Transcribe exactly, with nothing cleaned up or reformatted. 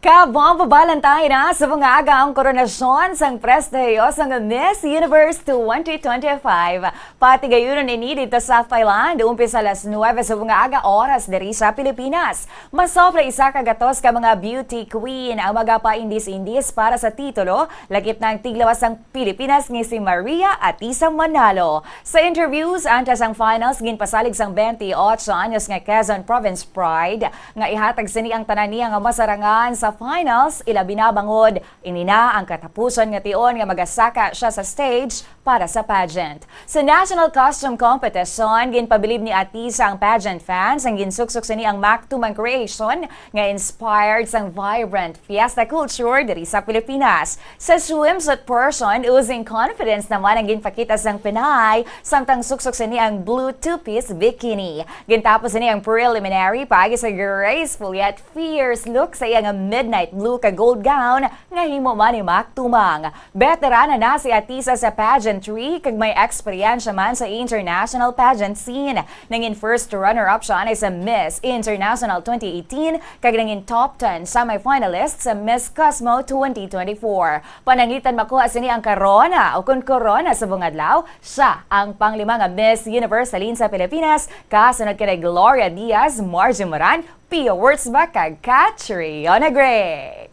Kabombo Valentine na sa mga aga ang koronasyon sang prestihiyosang Miss Universe twenty twenty-five. Patigayunon ini dito sa Thailand, umpisa alas nuwebe sa mga aga oras diri sa Pilipinas. Masobra isa ka gatos ka mga beauty queen ang magapaindis-indis para sa titulo, lakip na ang tiglawas sang Pilipinas nga si Maria Atisa Manalo. Sa interviews antes ang finals, ginpasalig sang twenty-eight anyos nga Quezon Province Pride nga ihatag sini ang tanan niya nga masarangan sa finals, ilabi na bangod ini na ang katapuson nga tion nga magasaka siya sa stage para sa pageant. Sa National Costume Competition, ginpabilib ni Atisa ang pageant fans ang ginsuksok sini ang maktumang creation nga inspired sang vibrant fiesta culture diri sa Pilipinas. Sa swimsuit portion, oozing confidence naman ang ginpakita sang Pinay, samtang suksok sini ang blue two-piece bikini. Gintapos sini ang preliminary paagi sa graceful yet fierce look sa iya nga midnight blue ka gold gown nga himo man ni maktumang. Beterana na si Atisa sa pageantry kag may eksperyensya man sa international pageant scene. Nangin first runner-up siya anay sa Miss International twenty eighteen kag nangin top ten semifinalist sa Miss Cosmo twenty twenty-four. Pananglitan makuha sini ang karona o kon korona subong adlaw, siya ang panglima nga Miss Universe halin sa Pilipinas, kasunod kanay Gloria Diaz, Margie Moran, Pia Wurtzbach kag Catriona Gray.